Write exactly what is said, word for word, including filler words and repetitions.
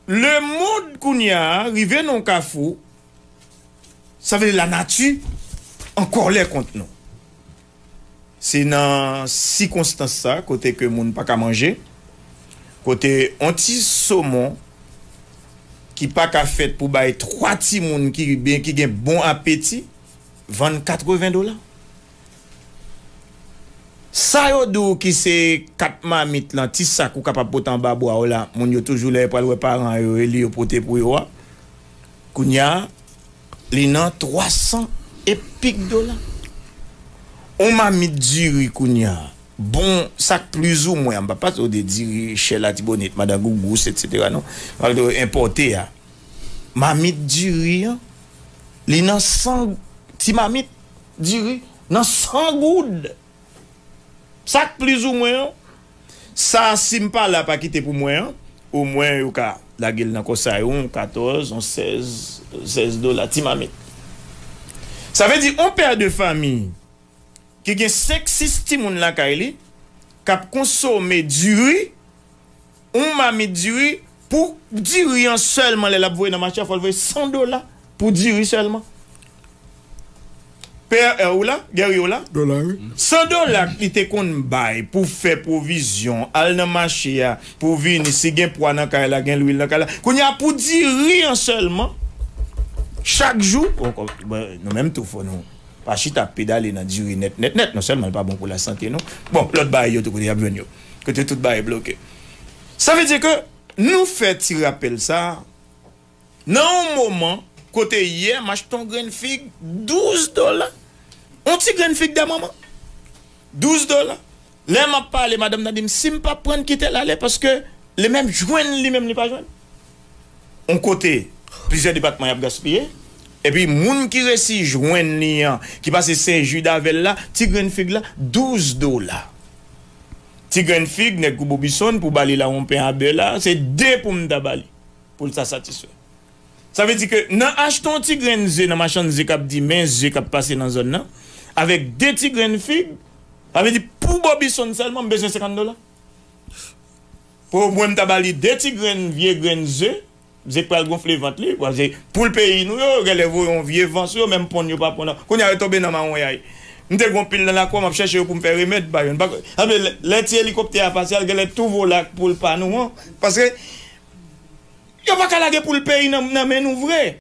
Lemonn kounye a rive nan yon kafou, sa vle di lanati an kòlè kont nou. Se nan sikonstans sa kote ke moun pa ka manje, kote yon ti somon ki pa ka fèt pou bay twa timoun ki byen ki gen bon apeti, vann katreven dola. Sa yo di w ki se kat mamit lan, ti sak ou kapab pote anba bwa w la, moun yo toujou lè yo pral wè paran yo, e li yo pote pou yo a. Kounye a, li nan twa san epik dola. On mamit diri kounye a, bon, sak plizoumwen, m pa pale w de diri chè Latibonit, Madan Gougous, etsetera non. M pale de enpòte a. Mamit diri an, li nan san, ti mamit diri, nan san goud. Sak plizoumwen an, sa si m pa la pa kite pou mwen an, omwen yo ka lage l nan kòsay ou, katòz, on sèz, sèz dola, ti mamit. Sa vle di, on pè de fanmi ki gen senk, sis timoun lakay li, k ap konsome diri, yon mamit diri, pou diri an sèlman, lè l ap voye nan mache a, fò l voye san dola pou diri sèlman. P R ou la, Guerrier ou la? Dola, wi. San dola li te konn bay pou fè pwovizyon, al nan mache a, pou vini, si gen pwa nan kay la, gen lwil nan kay la. Kounye a, pou diri an sèlman, chak jou, bon, kò-, bon, nou menm tou fò nou pa chita ap pedale nan diri nèt, nèt, nèt. Non sèlman li pa bon pou lasante nou. Bon, lòt bagay yo tou kote y ap jwenn yo. Kote tout bagay bloke. Sa vle di ke nou fè ti rapèl sa a nan yon moman kote yè m achte yon grenn fig douz dola. Yon ti grenn fig dè manman. Douz dola. Lè m ap pale, madanm nan di m, si m pa pran, kite l ale, paske li menm jwenn, li menm li pa jwenn. On kote, plizyè depatman y ap gaspiye. Epi moun ki resi jwenn li an, ki pase Sen Jid avè l la, ti grenn fig la, douz dola. Ti grenn fig, nèg Gwo Bobisonn, pou ba li la yon pen a bè la, se de pou m ta ba li, pou l ta satisfè. Sa vle di ke nan achte yon ti grenn ze nan machann ze k ap di men ze k ap pase nan zòn nan, avèk de ti grenn fig, sa vle di pou Bobisonn sèlman, m bezwen senkant dola. Pou mwen, m ta ba li de ti grenn, vye grenn ze, ze k pral gonfle vant li, paske poul peyi nou yo, yo genlè voye yon vye van sou yo, menm ponn yo pa ponn. Kounye a, yo tonbe nan mawonyay. M te gen yon pil nan lakò, m ap chèche yo pou m fè remèd ba yo. M pa, sa vle, lè ti elikoptè a pase a, l genlè tou vola ak poul pa nou an. Paske yo pa ka lage poul peyi nan, nan men nou vre.